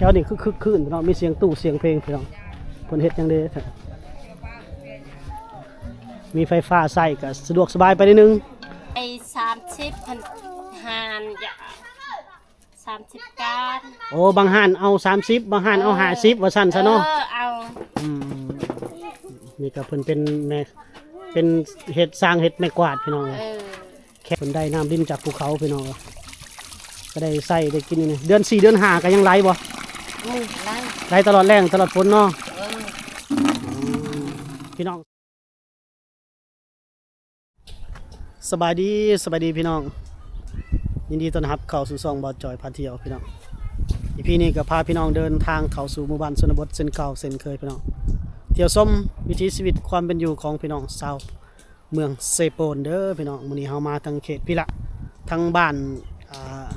ຖວນີ້ຄືຄຶກຄື້ນເນາະ ມີສຽງຕູ້ສຽງເພງພີ່ນ້ອງ. ເພິ່ນເຮັດຫຍັງເດ້? ມີໄຟຟ້າໃຊ້ກໍສະດວກສະບາຍໄປໜ້ອຍໜຶ່ງ. ໄປສາມສິບພັນ ຫານ ສາມສິບການ. ໂອ້ ບາງຮ້ານເອົາສາມສິບ ບາງຮ້ານເອົາຫ້າສິບ ວ່າຊັ້ນຊະເນາະ. ເອີ ເອົາ ອືມ ນີ້ກໍເພິ່ນເປັນແມ່ ເປັນເຮັດ ຊ່າງເຮັດໄມ້ກວາດພີ່ນ້ອງເອີຍ. ເອີ ແຄ່ເພິ່ນໄດ້ນ້ຳລິນຈາກພູເຂົາພີ່ນ້ອງເອີຍ ກໍໄດ້ໃຊ້ໄດ້ກິນຢູ່ນີ້. ເດືອນສີ່ເດືອນຫ້າກໍຍັງໄຫຼບໍ່? ອືມ ໄຫຼ ໄຫຼຕະຫຼອດແລ້ງຕະຫຼອດຝົນເນາະ. ເອີ ອືມ ພີ່ນ້ອງ ສະບາຍດີ ສະບາຍດີພີ່ນ້ອງ ຍິນດີຕ້ອນຮັບເຂົ້າສູ່ຊ່ອງບ່າວຈ່ອຍພາທ່ຽວພີ່ນ້ອງ. ອີພີນີ້ກໍພາພີ່ນ້ອງເດີນທາງເຂົ້າສູ່ໝູ່ບ້ານຊົນນະບົດເຊັ່ນເກົ່າເຊັ່ນເຄີຍພີ່ນ້ອງ ທ່ຽວຊົມວິຖີຊີວິດຄວາມເປັນຢູ່ຂອງພີ່ນ້ອງຊາວເມືອງເຊໂປນເດີພີ່ນ້ອງ. ມື້ນີ້ເຮົາມາທາງເຂດພີ້ລະ ທາງບ້ານ ອ່າ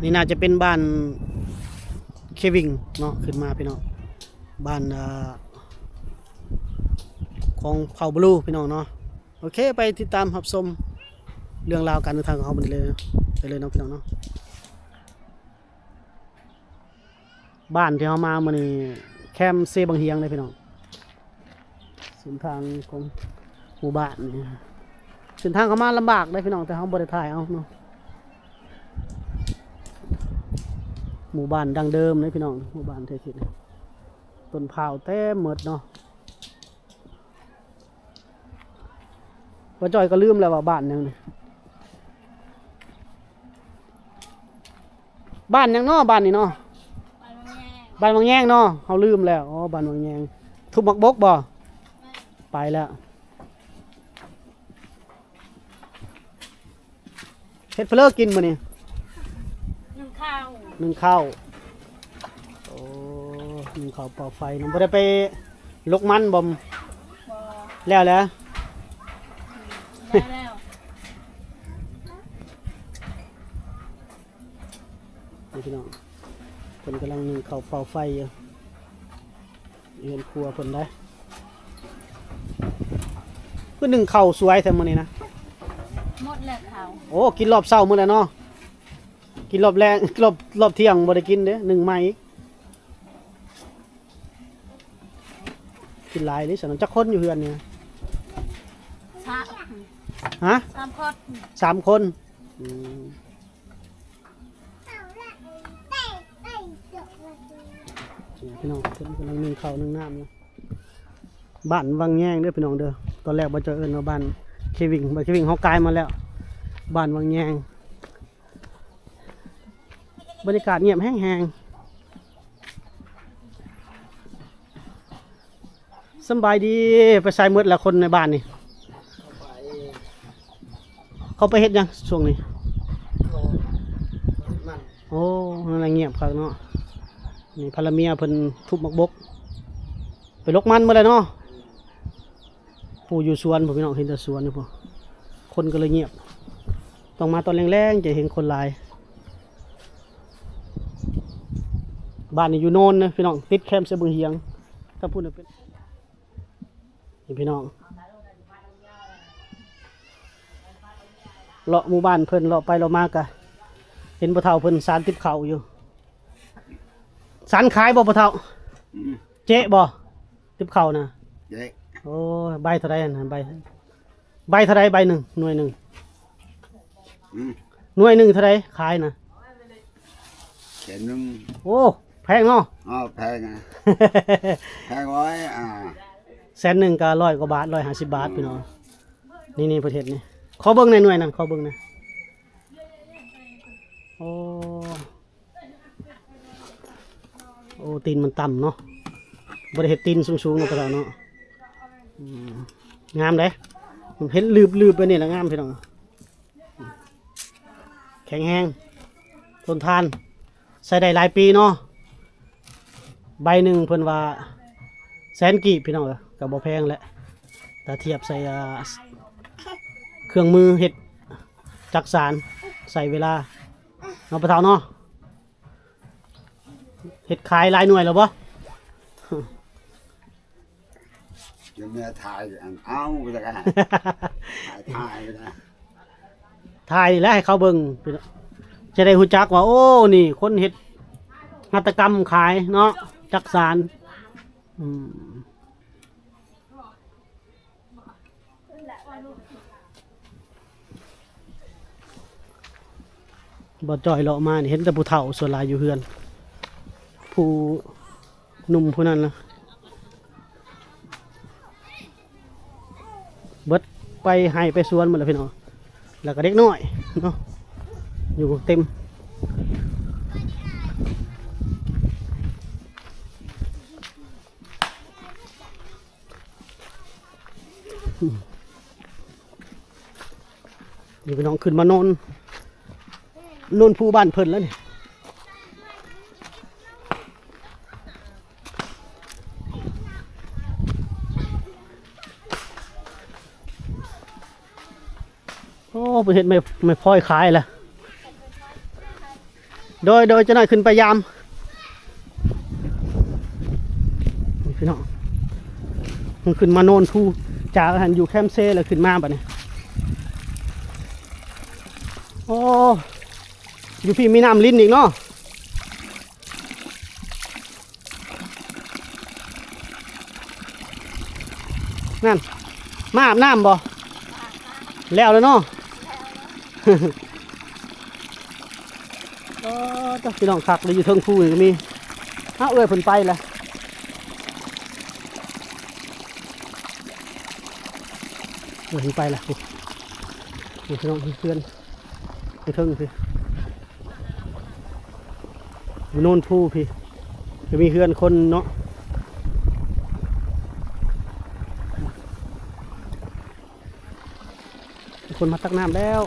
ນີ້ໜ້າຈະເປັນບ້ານເຄວິງເນາະ ຂຶ້ນມາພີ່ນ້ອງ ບ້ານ ອ່າ ຂອງເຜົ່າບລູພີ່ນ້ອງເນາະ. ໂອເຄ ໄປຕິດຕາມຮັບຊົມເລື່ອງລາວການເດີນທາງຂອງເຮົາໄປເລີຍ ໄປເລີຍເນາະພີ່ນ້ອງເນາະ. ບ້ານທີ່ເຮົາມາມື້ນີ້ ແຄມເຊບັງຫຽງເດ້ພີ່ນ້ອງ. ເສັ້ນທາງຂອງໝູ່ບ້ານນີ້ ເສັ້ນທາງເຂົ້າມາລຳບາກເດ້ພີ່ນ້ອງ ແຕ່ເຮົາບໍ່ໄດ້ຖ່າຍເອົາເນາະ. ໝູ່ບ້ານດັ້ງເດີມເດ້ພີ່ນ້ອງ ໝູ່ບ້ານແທ້ຈິງ ຕົ້ນພ້າວເຕັມໝົດເນາະ. ບໍ່ຈ່ອຍກໍລືມແລ້ວວ່າບ້ານຫຍັງນີ້ ບ້ານຫຍັງເນາະ ບ້ານນີ້ເນາະ ບ້ານວັງແຍງເນາະ. ເຮົາລືມແລ້ວ ອໍ ບ້ານວັງແຍງ. ທຸບໝາກບົກບໍ່? ໄປແລ້ວ. ເຮັດເພາະເລີກິນມື້ນີ້? ໜຶ້ງເຂົ້າ ໜຶ້ງເຂົ້າ. ໂອ້ ໜຶ້ງເຂົ້າເປົ່າໄຟນຳ. ບໍ່ໄດ້ໄປຫຼົກມັນບໍ່? ບໍ່ ແລ້ວແຫຼະ ອືມ ແລ້ວແລ້ວ. ນີ້ພີ່ນ້ອງ ເພິ່ນກຳລັງໜຶ້ງເຂົ້າເປົ່າໄຟຢູ່ ເຮືອນຄົວເພິ່ນໄດ໋. ຄືໜຶ້ງເຂົ້າສວຍແທ້ມື້ນີ້ນະ? ໝົດແລ້ວເຂົ້າ. ໂອ້ ກິນຮອບເຊົ້າໝົດແລ້ວເນາະ ກິນຮອບແລງ ຮອບ ຮອບທ່ຽງບໍ່ໄດ້ກິນເດ້ ໜຶ້ງໃໝ່ອີກ. ກິນຫຼາຍເດ້ຊັ້ນ. ຈັກຄົນຢູ່ເຮືອນນີ້? ສາມ ຮະ? ສາມຄົນ ສາມຄົນ. ອືມ ນີ້ພີ່ນ້ອງ ເພິ່ນກຳລັງໜຶ້ງເຂົ້າໜຶ້ງນ້ຳຢູ່ ບ້ານວັງແຍງເດີພີ່ນ້ອງເດີ. ຕອນແລກບໍ່ເຈົ້າເອີ້ນວ່າບ້ານເຄວິງ ບ້ານເຄວິງ ເຮົາກາຍມາແລ້ວ ບ້ານວັງແຍງ. ບັນຍາກາດງຽບແຮງໆ. ສຳບາຍດີ ໄປໃສໝົດລະຄົນໃນບ້ານນີ້? ເຂົາໄປເຮັດຫຍັງຊ່ວງນີ້? ໂອ້ ນັ້ນລະງຽບຄັກເນາະ. ນີ້ພັນລະເມຍເພິ່ນທຸບໝາກບົກ ໄປຫຼົກມັນໝົດແລ້ວເນາະ. ຜູ້ຢູ່ສວນພຸ້ນພີ່ນ້ອງ ເຫັນແຕ່ສວນພຸ້ນ ຄົນກໍເລີຍງຽບ. ຕ້ອງມາຕອນແລງໆ ຈະເຫັນຄົນຫຼາຍ. ບ້ານນີ້ຢູ່ໂນນນະພີ່ນ້ອງ ຕິດແຄມເຊບັງຫຽງ. ທາງພຸ້ນນະເປັນ ນີ້ພີ່ນ້ອງ ເລາະໝູ່ບ້ານເພິ່ນ ເລາະໄປເລາະມາກະເຫັນພໍ່ເຖົ້າເພິ່ນສານຕິບເຂົ້າຢູ່. ສານຂາຍບໍ່ພໍ່ເຖົ້າ? ອືມ ເຈະບໍ່? ຕິບເຂົ້ານະ ເຈະ. ໂອ້ຍ ໃບເທົ່າໃດຫັ້ນນະ? ໃບ ໃບເທົ່າໃດໃບໜຶ່ງ? ໜ່ວຍໜຶ່ງ ອືມ ໜ່ວຍໜຶ່ງເທົ່າໃດຂາຍນະ? ແສນໜຶ່ງ. ໂອ້ ແພງເນາະ. ອໍ ແພງນະ ແພງ. ຮ້ອຍ ອ່າ ແສນໜຶ່ງກໍຮ້ອຍກວ່າບາດ ຮ້ອຍຫ້າສິບບາດ ອືມ ພີ່ນ້ອງ. ນີ້ໆ ປະເທດນີ້ ຂໍເບິ່ງແດ່ໜ່ວຍນັ້ນ ຂໍເບິ່ງແດ່. ໂອ້ ໂອ້ ຕີນມັນຕ່ຳເນາະ ບໍ່ໄດ້ເຮັດຕີນສູງໆ ເນາະ ພໍ່ເຖົ້າເນາະ. ອືມ ງາມເດ້ ເຮັດລືບໆ ແບບນີ້ລະງາມພີ່ນ້ອງ ແຂງແຮງ ທົນທານ ໃຊ້ໄດ້ຫຼາຍປີເນາະ. ໃບໜຶ່ງເພິ່ນວ່າແສນກີບ ພີ່ນ້ອງເອີຍ ກໍບໍ່ແພງແຫຼະ ຖ້າທຽບໃສ່ ອ່າ ເຄື່ອງມືເຮັດຈັກສານ ໃຊ້ເວລາເນາະ ພໍ່ເຖົ້າເນາະ. ເຮັດຂາຍຫຼາຍໜ່ວຍແລ້ວບໍ່? ຈະມາຖ່າຍອັນ ເອົາ ໄປລະກະ ຖ່າຍ ຖ່າຍໄປລະ ຖ່າຍນີ້ແຫຼະໃຫ້ເຂົາເບິ່ງ ຈະໄດ້ຮູ້ຈັກວ່າ ໂອ້ ນີ້ຄົນເຮັດ ຫັດຖະກຳຂາຍເນາະ ຈັກສານ. ອືມ ບໍ່ຈ່ອຍເລາະມານີ້ເຫັນແຕ່ຜູ້ເຖົ້າສ່ວນຫຼາຍຢູ່ເຮືອນ ຜູ້ໜຸ່ມຜູ້ນັ້ນລະ ເບິດໄປໄຮ່ໄປສວນໝົດແລ້ວພີ່ນ້ອງ ແລ້ວກໍເດັກນ້ອຍເນາະ ຢູ່ເຕັມ. ນີ້ພີ່ນ້ອງ ຂຶ້ນມາໂນນ ໂນນພູບ້ານເພິ່ນແລ້ວນີ້. ໂອ້ ເພິ່ນເຮັດໄມ້ ໄມ້ພອຍຂາຍລະ. ໂດຍ ໂດຍ ຈັກໜ້ອຍຂຶ້ນໄປຢາມ. ນີ້ພີ່ນ້ອງ ມັນຂຶ້ນມາໂນນພູ ຈາກຫັ້ນຢູ່ແຄມເຊ ແລ້ວຂຶ້ນມາບັດນີ້. ໂອ້ ຢູ່ພີ້ມີນ້ຳລິນອີກເນາະ. ນັ້ນ ມາອາບນ້ຳບໍ່? ແລ້ວແລ້ວເນາະ. ເອີ ພີ່ນ້ອງ ຄັກເລີຍ ຢູ່ເທິງພູນີ້ກໍມີ. ເອົ້າ ເອື້ອຍເພິ່ນໄປລະ ເອື້ອຍເພິ່ນໄປລະ. ໂອ້ ນີ້ພີ່ນ້ອງ ເພື່ອນ ຢູ່ເທິງພີ້ ຢູ່ໂນນພູພີ້ ກໍມີເຮືອນຄົນເນາະ. ຄົນມາຕັກນ້ຳແລ້ວ.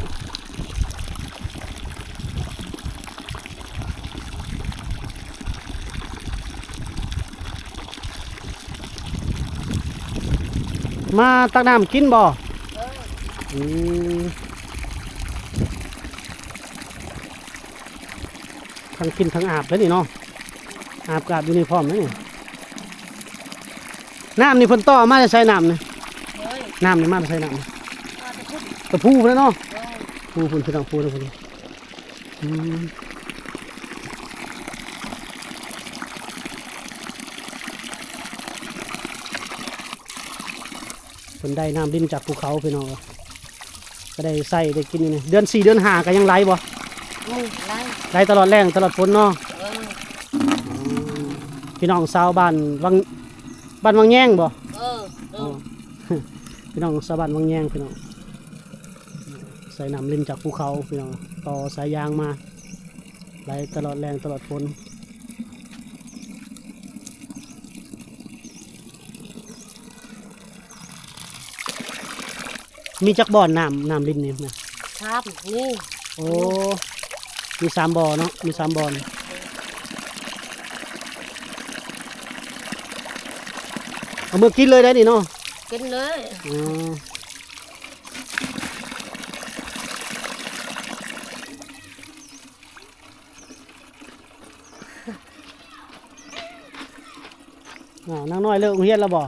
ມາຕັກນ້ຳກິນບໍ່? ເອີ ອືມ ທັງກິນທັງອາບເດ້ນີ້ເນາະ ອາບກະອາບຢູ່ນີ້ພ້ອມເດ້ນີ້. ນ້ຳນີ້ເພິ່ນຕໍ່ມາແຕ່ໃສນ້ຳນີ້? ເອີຍ ນ້ຳນີ້ມາແຕ່ໃສນ້ຳນີ້? ມາແຕ່ພຸ້ນ ແຕ່ພູພຸ້ນເນາະ. ເອີຍ ພູພຸ້ນ ພີ່ນ້ອງ ພູພຸ້ນ. ອືມ ເພິ່ນໄດ້ນ້ຳລິນຈາກພູເຂົາພີ່ນ້ອງ ກໍໄດ້ໃຊ້ໄດ້ກິນຢູ່ນີ້. ເດືອນສີ່ເດືອນຫ້າກໍຍັງໄຫຼບໍ່? ອືມ ໄຫຼ ໄຫຼຕະຫຼອດແລ້ງຕະຫຼອດຝົນເນາະ. ເອີ ອືມ ພີ່ນ້ອງຊາວບ້ານວັງ ບ້ານວັງແຍງບໍ່? ເອີ ເອີ ອໍ ພີ່ນ້ອງຊາວບ້ານວັງແຍງ ພີ່ນ້ອງ ໃຊ້ນ້ຳລິນຈາກພູເຂົາພີ່ນ້ອງ ຕໍ່ສາຍຢາງມາ ໄຫຼຕະຫຼອດແລ້ງຕະຫຼອດຝົນ. ມີຈັກບ່ອນນ້ຳ ນ້ຳລິນນີ້ນະ? ສາມ ນີ້. ໂອ້ ມີສາມບໍ່ເນາະ ມີສາມບ່ອນ. ເອົາເມືອກິນເລີຍໄດ໋ນີ້ເນາະ ກິນເລີຍ. ອໍ ອ່າ ນາງນ້ອຍເລີກໂຮງຮຽນແລ້ວບໍ່?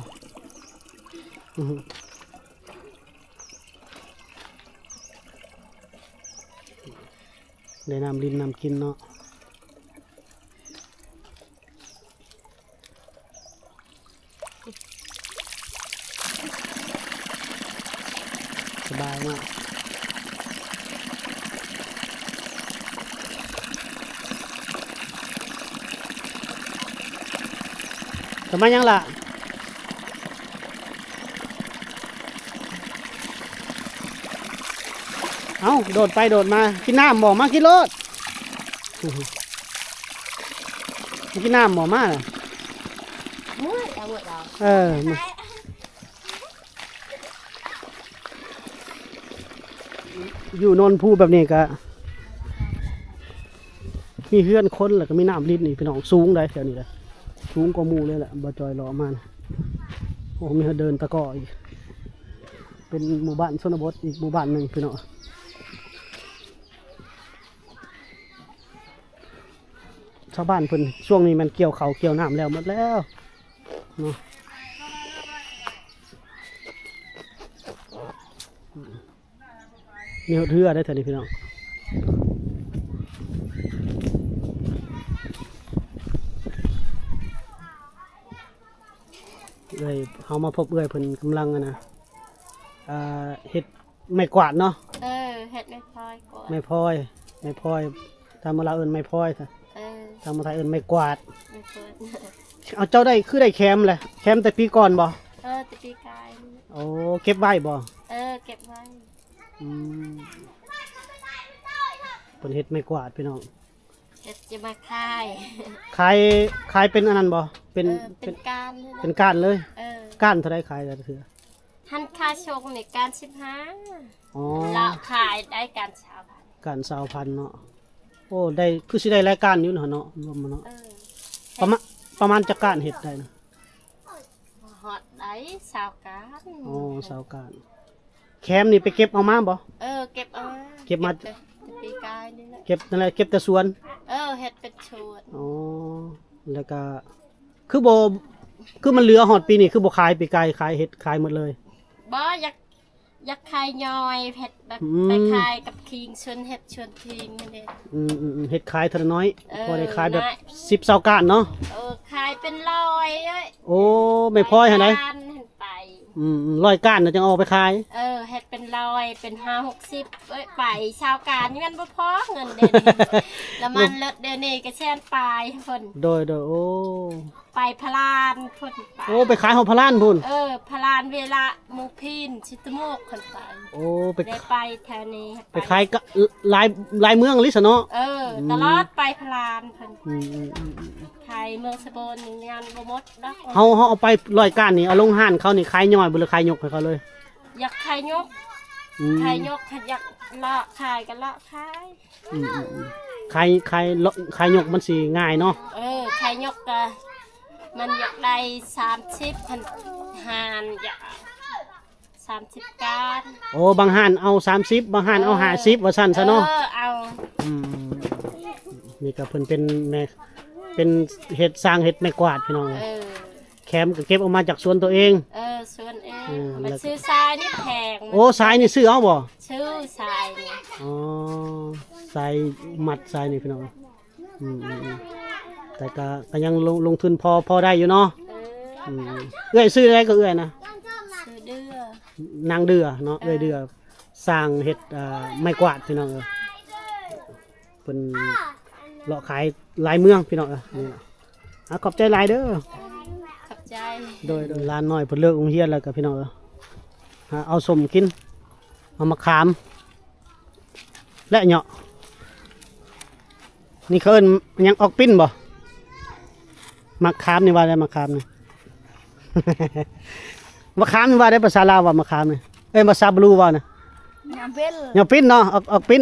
ໄດ້ນ້ຳລິນນ້ຳກິນເນາະ. ສະບາຍເນາະ. ຈະມາຫຍັງລະ? ເອົ້າ ໂດດໄປໂດດມາ ກິນນ້ຳບໍ່? ມາກິນໂລດ. ກິນນ້ຳບໍ່? ມາລະ. ເມື່ອຍ ເອົາເໝິດແລ້ວ. ເອີ ຢູ່ໂນນພູແບບນີ້ກະມີເຮືອນຄົນ ແລ້ວກະມີນ້ຳລິນນີ້ພີ່ນ້ອງ. ສູງໃດ໋ ແຖວນີ້ນະ ສູງກວ່າໝູ່ເລີຍແຫຼະ. ບໍ່ຈ່ອຍເລາະມາ ໂອ້ ມີເດີ່ນຕະກໍອີກ. ເປັນໝູ່ບ້ານຊົນນະບົດອີກໝູ່ບ້ານໜຶ່ງພີ່ນ້ອງ. ຊາວບ້ານເພິ່ນຊ່ວງນີ້ແມ່ນກ່ຽວເຂົ້າກ່ຽວນ້ຳແລ້ວໝົດແລ້ວເນາະ. ມີຮອດເຮືອໄດ໋ແຖວນີ້ພີ່ນ້ອງ. ເອື້ອຍ ເຮົາມາພົບເອື້ອຍເພິ່ນກຳລັງ ອັນນະ ອ່າ ເຮັດໄມ້ກວາດເນາະ. ເອີ ເຮັດໄມ້ພອຍກວາດ ໄມ້ພອຍ ໄມ້ພອຍ ທາງເມືອງລາວເອີ້ນໄມ້ພອຍ. ເອີ ທາງເມືອງໄທເອີ້ນໄມ້ກວາດ. ໄມ້ກວາດ. ເອົາ ເຈົ້າໄດ້ ຄືໄດ້ແຄມແຫຼະ ແຄມແຕ່ປີກ່ອນບໍ່? ເອີ ແຕ່ປີກາຍນີ້. ໂອ້ ເກັບໄວ້ບໍ່? ເອີ ເກັບໄວ້. ອືມ ເພິ່ນເຮັດໄມ້ກວາດພີ່ນ້ອງ ເຮັດຈະມາຂາຍ. ຂາຍ ຂາຍເປັນອັນນັ້ນບໍ່? ເປັນ ເອີ ເປັນ ເປັນກ້ານນີ້ແຫຼະ ເປັນກ້ານເລີຍ. ເອີ ກ້ານເທົ່າໃດຂາຍແຕ່ລະເທື່ອ? ຫັ້ນຄ່າສົ່ງນີ້ກ້ານສິບຫ້າ. ອໍ ລະຂາຍໄດ້ກ້ານຊາວພັນ. ກ້ານຊາວພັນເນາະ. ໂອ້ ໄດ້ ຄືຊິໄດ້ຫຼາຍກ້ານຢູ່ເນາະ ເນາະ ລວມມາເນາະ. ເອີ ປະມານ ປະມານຈັກກ້ານເຮັດໄດ້ນະ? ຮອດໄດ້ຊາວກ້ານ. ອໍ ຊາວກ້ານ. ແຄມນີ້ໄປເກັບເອົາມາບໍ່? ເອີ ເກັບເອົາມາ. ເກັບມາ ເກັບແຕ່ປີກາຍນີ້ແຫຼະ. ເກັບນັ້ນແຫຼະ ເກັບແຕ່ສວນ. ເອີ ເຮັດເປັນສວນ. ອໍ ແລ້ວກະ ຄືບໍ່ ຄືມັນເຫຼືອຮອດປີນີ້ ຄືບໍ່ຂາຍ ປີກາຍຂາຍ ເຮັດຂາຍໝົດເລີຍ? ບໍ່ ຢາກ ຢາກຂາຍຍ່ອຍ ເຮັດແບບ ອືມ ໄປຂາຍກັບຄີງ ຊວນເຮັດຊວນທີງຫັ້ນເດ້. ອືມໆໆ ເຮັດຂາຍເທື່ອລະໜ້ອຍ. ເອີ ພໍໄດ້ຂາຍແບບສິບຊາວກ້ານເນາະ. ເອີ ຂາຍເປັນຮ້ອຍເອີຍ. ໂອ້ ໄມ້ພອຍຫັ້ນໃດ໋. ຮ້ອຍກ້ານຫັ້ນໄປ. ອືມໆ ຮ້ອຍກ້ານນະ ຈັ່ງເອົາອອກໄປຂາຍ. ເອີ ເຮັດເປັນຮ້ອຍ ເປັນຫ້າຫົກສິບເອີຍ ໄປຊາວກ້ານ ມັນບໍ່ພໍເງິນເດ້. ລະມັນລົດດຽວນີ້ກະແສນປາຍພຸ້ນ. ໂດຍໆ ໂອ້ ໄປພະລານພຸ້ນໄປ. ໂອ້ ໄປຂາຍຮອດພະລານພຸ້ນ. ເອີ ພະລານ ເວລະ ເມືອງພີນ ຊິດຕະໂມກຂຶ້ນໄປ. ໂອ້ ໄປ ໄດ້ໄປແຖວນີ້ ໄປຂາຍກະ ຫຼາຍ ຫຼາຍເມືອງອີ່ຫຼີຊະເນາະ. ເອີ ອືມ ຕະຫຼອດໄປພະລານພຸ້ນ. ອືມໆໆໆ ຂາຍເມືອງສະໂບນນີ້ຍັງບໍ່ໝົດດອກ. ເຮົາ ເຮົາເອົາໄປຮ້ອຍກ້ານນີ້ ເອົາລົງຮ້ານເຂົານີ້ ຂາຍຍ່ອຍບໍ່ ຫຼືຂາຍຍົກໃຫ້ເຂົາເລີຍ? ຢາກຂາຍຍົກ. ອືມ ຂາຍຍົກ ຄັນຢາກເລາະຂາຍກະເລາະຂາຍ. ອືມໆໆ ຂາຍ ຂາຍເລາະ ຂາຍຍົກມັນຊິງ່າຍເນາະ. ເອີ ຂາຍຍົກກະ ມັນຢາກໄດ້ສາມສິບ ຫັ້ນ ຮ້ານຢາກ ສາມສິບກ້ານ. ໂອ້ ບາງຮ້ານເອົາສາມສິບ ບາງຮ້ານເອົາ ເອີ ຫ້າສິບ ວ່າຊັ້ນຊະເນາະ. ເອີ ເອົາ. ອືມ ນີ້ກະເພິ່ນເປັນແມ່ ເປັນເຮັດ ຊ່າງເຮັດໄມ້ກວາດພີ່ນ້ອງເອີຍ. ເອີ ແຄມກະເກັບອອກມາຈາກສວນໂຕເອງ. ເອີ ສວນເອງ. ເອີ ແລ້ວຊື້ຊາຍນີ້ແພງ. ໂອ້ ຊາຍນີ້ຊື້ເອົາບໍ່? ຊື້ຊາຍນີ້. ອໍ ຊາຍມັດຊາຍນີ້ພີ່ນ້ອງ. ອືມໆໆ ແຕ່ກະ ກະຍັງລົງ ລົງທຶນພໍ ພໍໄດ້ຢູ່ເນາະ. ເອີ ອືມ ເອື້ອຍຊື່ໃດກະເອື້ອຍນະ? ຊື່ເດືອ. ນາງເດືອເນາະ. ເອີ ເອື້ອຍເດືອ ຊ່າງເຮັດ ເອີ ໄມ້ກວາດພີ່ນ້ອງເອີຍ. ເພິ່ນເລາະຂາຍຫຼາຍເມືອງພີ່ນ້ອງເອີຍ. ນີ້ລະ ອາ ຂອບໃຈຫຼາຍເດີ. ຂອບໃຈ. ໂດຍໆ ຫຼານນ້ອຍເພິ່ນເລີກໂຮງຮຽນແລ້ວກະພີ່ນ້ອງເອີຍ ຫາເອົາສົ້ມກິນ ເອົາໝາກຂາມ ແລະເຍາະ. ນີ້ເຂົາເອີ້ນຫຍັງ ອອກປິ້ນບໍ່? ໝາກຂາມນີ້ວ່າໄດ້ ໝາກຂາມນີ້ ໝາກຂາມນີ້ວ່າໄດ້ ພາສາລາວວ່າໝາກຂາມນີ້. ເອີຍ ພາສາບລູວ່ານະ ຍາວປິ້ນ ຍາວປິ້ນເນາະ. ອອກ ອອກປິ້ນ.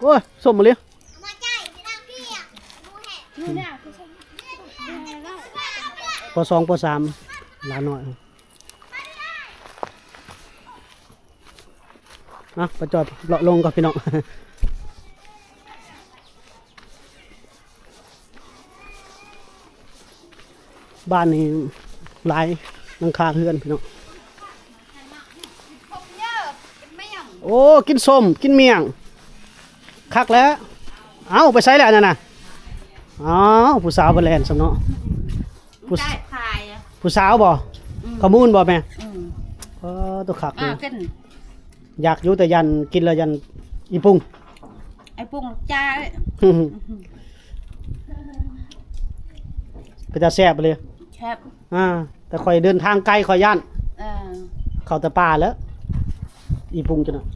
ໂອ້ຍ ສົ້ມມາເລີຍ. ປໍສອງ ປໍສາມ ຫຼານນ້ອຍ. ນະ ໄປຈອດເລາະລົງກ່ອນພີ່ນ້ອງ. ບ້ານນີ້ຫຼາຍຫຼັງຄາເຮືອນພີ່ນ້ອງ. ໂອ້ ກິນສົ້ມ ກິນໝ້ຽງ ຄັກແລ້ວ. ເອົ້າ ໄປໃສແລ້ວອັນນັ້ນນະ? ອ້າວ ຜູ້ສາວເພິ່ນແລ່ນຊ້ຳເນາະ. ຜູ້ ຜູ້ສາວບໍ່? ອືມ ຂະມູນບໍ່ແມ່? ອືມ ເອີ ໂຕຄັກເນາະ. ຢາກຢູ່ ແຕ່ຢ້ານກິນແລ້ວຢ້ານອີ່ປຸງ ອີ່ປຸງຈ້າ. ເປັນຕາແຊບເລີຍ. ແຊບ. ອ່າ ແຕ່ຂ້ອຍເດີນທາງໄກ ຂ້ອຍຢ້ານ. ເອີ ເຂົ້າແຕ່ປ່າແລ້ວ ອີ່ປຸງຈັ່ງນັ້ນ.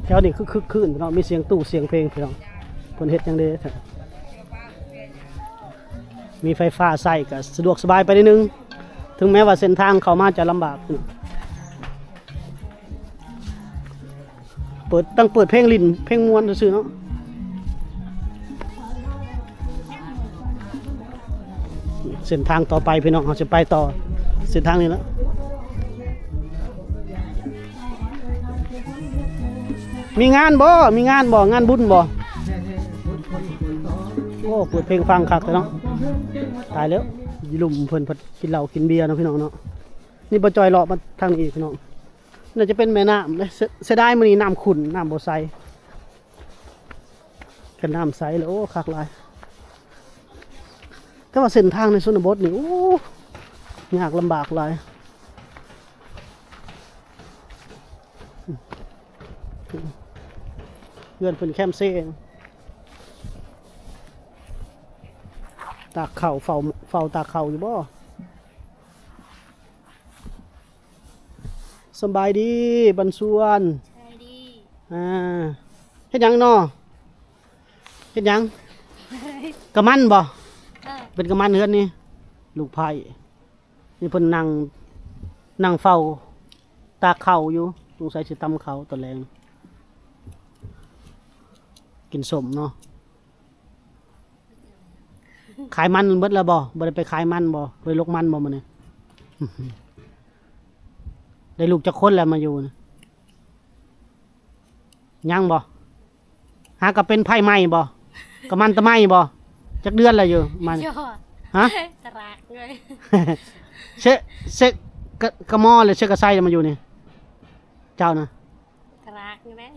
ແຖວນີ້ຄືຄຶກຄື້ນເນາະ ມີສຽງຕູ້ສຽງເພງພີ່ນ້ອງ. ເພິ່ນເຮັດຫຍັງເດ? ມີໄຟຟ້າໃຊ້ກະສະດວກສະບາຍໄປໜ້ອຍໜຶ່ງ ເຖິງແມ້ວ່າເສັ້ນທາງເຂົ້າມາຈະລຳບາກ. ເປີດ ຕັ້ງເປີດເພງຫຼິ້ນເພງມ່ວນຊື່ໆເນາະ. ເສັ້ນທາງຕໍ່ໄປພີ່ນ້ອງ ເຮົາຊິໄປຕໍ່ເສັ້ນທາງນີ້ລະ. ມີງານບໍ່? ມີງານບໍ່? ງານບຸນບໍ່? ໂອ້ ເປີດເພງຟັງຄັກແທ້ເນາະ. ຕາຍແລ້ວ ຢູ່ລຸ່ມເພິ່ນພັດກິນເຫຼົ້າກິນເບຍເນາະພີ່ນ້ອງເນາະ. ນີ້ບໍ່ຈ່ອຍເລາະມາທາງນີ້ອີກພີ່ນ້ອງ. ໜ້າຈະເປັນແມ່ນ້ຳເດ້. ເສຍ ເສຍດາຍມື້ນີ້ນ້ຳຂຸ້ນ ນ້ຳບໍ່ໃສ. ກັນນ້ຳໃສແລ້ວ ໂອ້ ຄັກຫຼາຍ. ແຕ່ວ່າເສັ້ນທາງໃນຊົນນະບົດນີ້ ໂອ້ ຍາກລຳບາກຫຼາຍ. ເຮືອນເພິ່ນແຄມເຊ ຕາກເຂົ້າ ເຝົ້າ ເຝົ້າຕາກເຂົ້າຢູ່ບໍ່? ສະບາຍດີ ບັນຊວນ. ສະບາຍດີ. ອ່າ ເຮັດຫຍັງເນາະ? ເຮັດຫຍັງ? ກະມັນບໍ່? ເອີ ເປັນກະມັນເຮືອນນີ້ ລູກໃພ້. ນີ້ເພິ່ນນັ່ງ ນັ່ງເຝົ້າຕາກເຂົ້າຢູ່ ສົງໄສຊິຕຳເຂົ້າຕອນແລງ. ກິນສົ້ມເນາະ. ຂາຍມັນເບິດແລ້ວບໍ່? ບໍ່ໄດ້ໄປຂາຍມັນບໍ່? ບໍ່ໄດ້ລົກມັນບໍ່ມື້ນີ້? ໄດ້ລູກຈັກຄົນແລ້ວມາຢູ່ນະ? ຍັງບໍ່? ຫາກໍເປັນໃພ້ໄໝ້ບໍ່? ກະມັນຕະໄໝ້ບໍ່? ຈັກເດືອນແລ້ວຢູ່ມານີ້? ຮະ? ຕະລາກເລີຍ. ເຊ ເຊກະ ກະມໍ ຫຼື ເຊກະໄຊມາຢູ່ນີ້? ເຈົ້ານະ? ຕະລາກເລີຍ.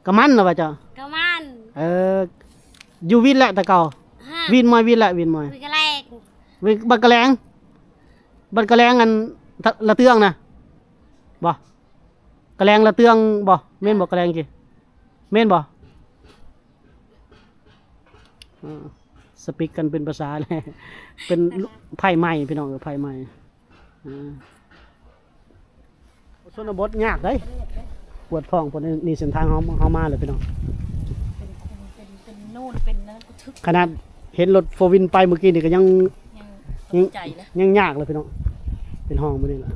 ກະມັນນະວ່າເຈົ້າ? ກະມັນ. ເອີ ຢູ່ວິນແຫຼະແຕ່ເກົ່າ. ຮະ? ວິນມອຍ ວິນແຫຼະ ວິນມອຍ. ວິນກະແລງ. ວິນ ບັນກະແລງ. ບັນກະແລງ ອັນ ລະເຕືອງນະ ບໍ່? ກະແລງລະເຕືອງບໍ່? ແມ່ນບໍ່ ກະແລງກີ້? ແມ່ນບໍ່? ເອີ ສະປິກກັນເປັນພາສາແຫຼະ ເປັນໃພ້ໄໝ້ ພີ່ນ້ອງເອີຍ ໃພ້ໄໝ້. ເອີ ຊົນນະບົດຍາກເດ້ ປວດທ້ອງ. ນີ້ເສັ້ນທາງເຮົາ ເຮົາມາແລ້ວ ພີ່ນ້ອງ. ເປັນ ເປັນ ເປັນໂນ່ນ ເປັນນັ້ນ ຂະໜາດເຫັນລົດໂຟວີນໄປມື້ກີ້ນີ້ກໍຍັງ ຍັງ ຍັງ ຍັງຍາກເລີຍ ພີ່ນ້ອງ. ເປັນຫ້ອງມື້ນີ້ລະ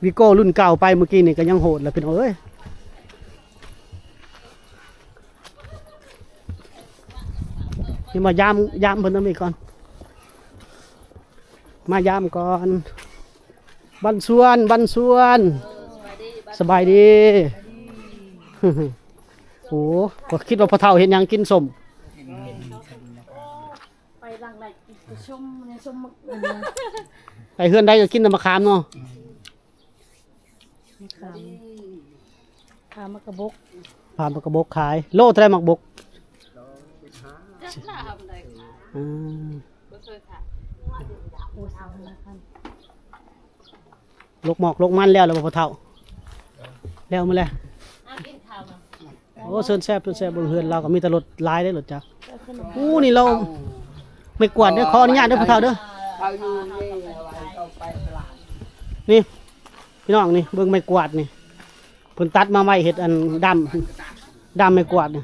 ວີໂກ້ລຸ້ນເກົ່າໄປມື້ກີ້ນີ້ກໍຍັງໂຫດລະ ພີ່ນ້ອງເອີຍ. ນີ້ມາຢາມ ຢາມເພິ່ນນຳອີກກ່ອນ ມາຢາມກ່ອນ. ບັນຊວນ ບັນຊວນ ສະບາຍດີ. ໂອ້ ກໍຄິດວ່າພໍ່ເຖົ້າເຮັດຫຍັງ ກິນສົ້ມ. ໄປຫຼັງໃດກິນແຕ່ສົ້ມ ໃນສົ້ມໝາກ ໄປເຮືອນໃດກໍກິນແຕ່ໝາກຂາມເນາະ. ມະຂາມ ຂາມໝາກກະບົກ ຂາມໝາກກະບົກຂາຍ ໂລເທົ່າໃດໝາກບົກ? ຈັກລະເທົ່າໃດ. ອືມ ບໍ່ເຄີຍຂາຍ. ໂອ້ ສາມພັນ. ລົກໝອກລົກມັນແລ້ວລະບໍ່ພໍ່ເຖົ້າ? ແລ້ວໝົດແລ້ວ. ເອົາກິນເຂົ້ານະ. ໂອ້ ເຊີນແຊບ ເຊີນແຊບ. ເບິ່ງເຮືອນລາວກໍມີແຕ່ລົດຫຼາຍເດ້ ລົດຈັກ. ອູ້ ນີ້ລາວ ໄມ້ກວາດເດີ ຂໍອະນຸຍາດເດີພໍ່ເຖົ້າເດີ. ນີ້ພີ່ນ້ອງ ນີ້ເບິ່ງໄມ້ກວາດນີ້ ເພິ່ນຕັດມາໄວ້ເຮັດອັນດ້າມ ດ້າມໄມ້ກວາດນີ້.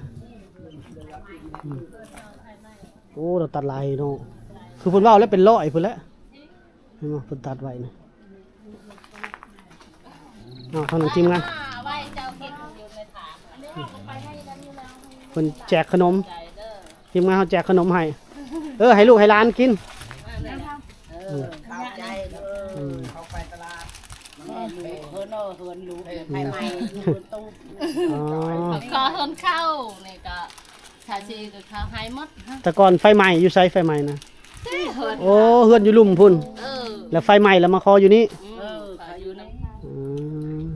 ອືມ ໂອ້ ລາວຕັດຫຼາຍເນາະ ຄືເພິ່ນເວົ້າແລ້ວເປັນຮ້ອຍພຸ້ນແຫຼະ. ເຫັນບໍ່ ເພິ່ນຕັດໄວ້ນະ. ເອົາ ທາງນັ້ນທີມງານ ເພິ່ນແຈກຂະໜົມ ທີມງານເຮົາແຈກຂະໜົມໃຫ້. ເອີ ໃຫ້ລູກໃຫ້ຫຼານກິນ. ເອີ ເຂົ້າໃຈເດີ ເຂົ້າໄປຕະຫຼາດ ເຮືອນເນາະ ເຮືອນລູກ ໄຟໄໝ້ ເຮືອນຕູ້. ອໍ ຂໍເຮືອນເຂົ້ານີ້ກໍ ຖ້າຊິກໍເຂົາໃຫ້ໝົດ. ແຕ່ກ່ອນໄຟໄໝ້ຢູ່ໃສ? ໄຟໄໝ້ນະ ໂອ້ ເຮືອນຢູ່ລຸ່ມພຸ້ນ. ເອີ ແລ້ວໄຟໄໝ້ແລ້ວມາຂໍຢູ່ນີ້. ເອີ ເຂົາຢູ່ນຳ. ອືມ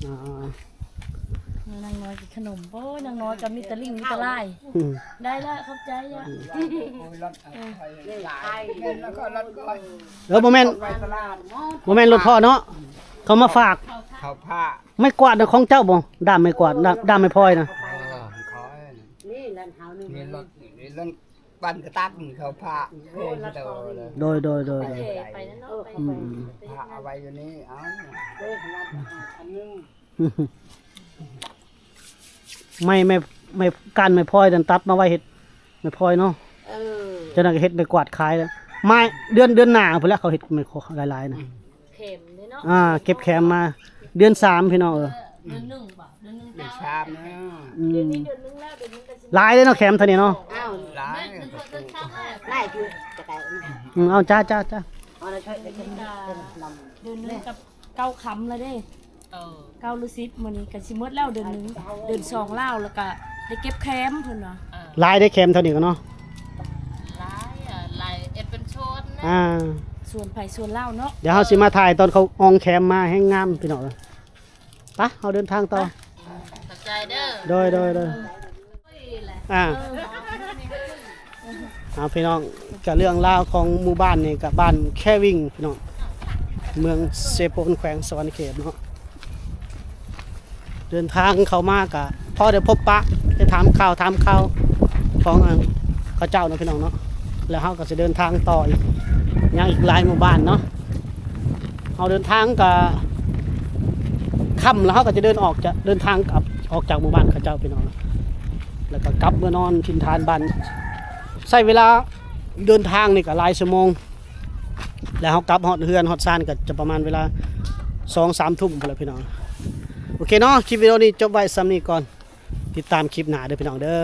ອ່າ ນາງນ້ອຍກິນຂະໜົມ. ໂອ້ຍ ນາງນ້ອຍກໍມີແຕ່ຫຼິ້ນມີແຕ່ລາຍ. ອືມ ໄດ້ລະ ຂອບໃຈລະ. ອືມ ເອີ ບໍ່ແມ່ນ ບໍ່ແມ່ນລົດພໍ່ເນາະ ເຂົາມາຝາກ. ເຂົາຝາກ. ໄມ້ກວາດນະຂອງເຈົ້າບໍ່? ດ້າມໄມ້ກວາດ ດ້າມ ດ້າມໄມ້ພອຍນະ. ເອີ ຂອງຂ້ອຍ. ນີ້ລະເຮົານີ້ ມີລົດ ມີລົດປັ່ນກະຕັດ ເຂົາຝາກ. ໂດຍ ໂດຍ ໂດຍ ໂດຍ. ອືມ ຝາກເອົາໄວ້ຢູ່ນີ້. ເອົາ ໄມ້ ໄມ້ ໄມ້ກ້ານໄມ້ພອຍນັ້ນ ຕັດມາໄວ້ເຮັດໄມ້ພອຍເນາະ. ເອີ ເຈົ້ານັ້ນກໍເຮັດໄມ້ກວາດຂາຍແລ້ວ ມາເດືອນ ເດືອນໜ້າພຸ້ນແຫຼະ ເຂົາເຮັດໄມ້ຫຼາຍໆນະ. ເຂັມເດ້ເນາະ. ອ່າ ເກັບແຄມມາເດືອນສາມ ພີ່ນ້ອງເອີຍ. ເດືອນໜຶ່ງບໍ່? ເດືອນໜຶ່ງ ເດືອນສາມນະ. ອືມ ເດືອນໜຶ່ງແລ້ວ ເດືອນໜຶ່ງກໍຊິ ຫຼາຍເດ້ເນາະ ແຄມເທົ່ານີ້ເນາະ. ອ້າວ ຫຼາຍ ຫຼາຍຢູ່. ອືມ ເອົາ ຈ້າ ຈ້າ ຈ້າ. ເດືອນໜຶ່ງກັບເກົ້າຄ່ຳລະເດ້. ເອີ ເກົ້າຫຼືສິບ ມື້ນີ້ກໍຊິໝົດແລ້ວເດືອນໜຶ່ງ. ເດືອນສອງລາວ ແລ້ວກໍໄດ້ເກັບແຄມເພິ່ນວ່າ. ເອີ ຫຼາຍເດ້ແຄມເທົ່ານີ້ກໍເນາະ. ຫຼາຍ ອ່າ ຫຼາຍ ເຮັດເປັນສວນນະ. ອ່າ ສວນໃຜສວນລາວເນາະ. ດຽວເຮົາຊິມາຖ່າຍຕອນເຂົາອອງແຄມມາ ແຮງງາມພີ່ນ້ອງເອີຍ. ໄປ ເຮົາເດີນທາງຕໍ່. ຂອບໃຈ ໂດຍ ໂດຍ ໂດຍ ອ່າ ເອົາ ພີ່ນ້ອງ ກະເລື່ອງລາວຂອງໝູ່ບ້ານນີ້ ກະບ້ານແຄວິງ ພີ່ນ້ອງ ເມືອງເຊໂປນ ແຂວງສະຫວັນນະເຂດເນາະ. ເດີນທາງເຂົ້າມາກະພໍໄດ້ພົບປະ ໄດ້ຖາມຂ່າວ ຖາມຂ່າວຂອງ ອັນ ເຂົາເຈົ້າເນາະ ພີ່ນ້ອງເນາະ. ແລ້ວເຮົາກໍຊິເດີນທາງຕໍ່ອີກ ຍັງອີກຫຼາຍໝູ່ບ້ານເນາະ. ເຮົາເດີນທາງກະຄ່ຳ ແລ້ວເຮົາກໍຈະເດີນອອກຈາກ ເດີນທາງກັບ ອອກຈາກໝູ່ບ້ານເຂົາເຈົ້າ ພີ່ນ້ອງ ແລ້ວກໍກັບເມືອນອນຖິ່ນຖານບ້ານ. ໃຊ້ເວລາເດີນທາງນີ້ກໍຫຼາຍຊົ່ວໂມງ ແລ້ວເຮົາກັບຮອດເຮືອນຮອດຊານກໍຈະປະມານເວລາສອງສາມທຸ່ມພຸ້ນແຫຼະ ພີ່ນ້ອງ. ໂອເຄເນາະ ຄລິບວິດີໂອນີ້ຈົບໄວ້ສ່ຳນີ້ກ່ອນ. ຕິດຕາມຄລິບໜ້າເດີ ພີ່ນ້ອງເດີ.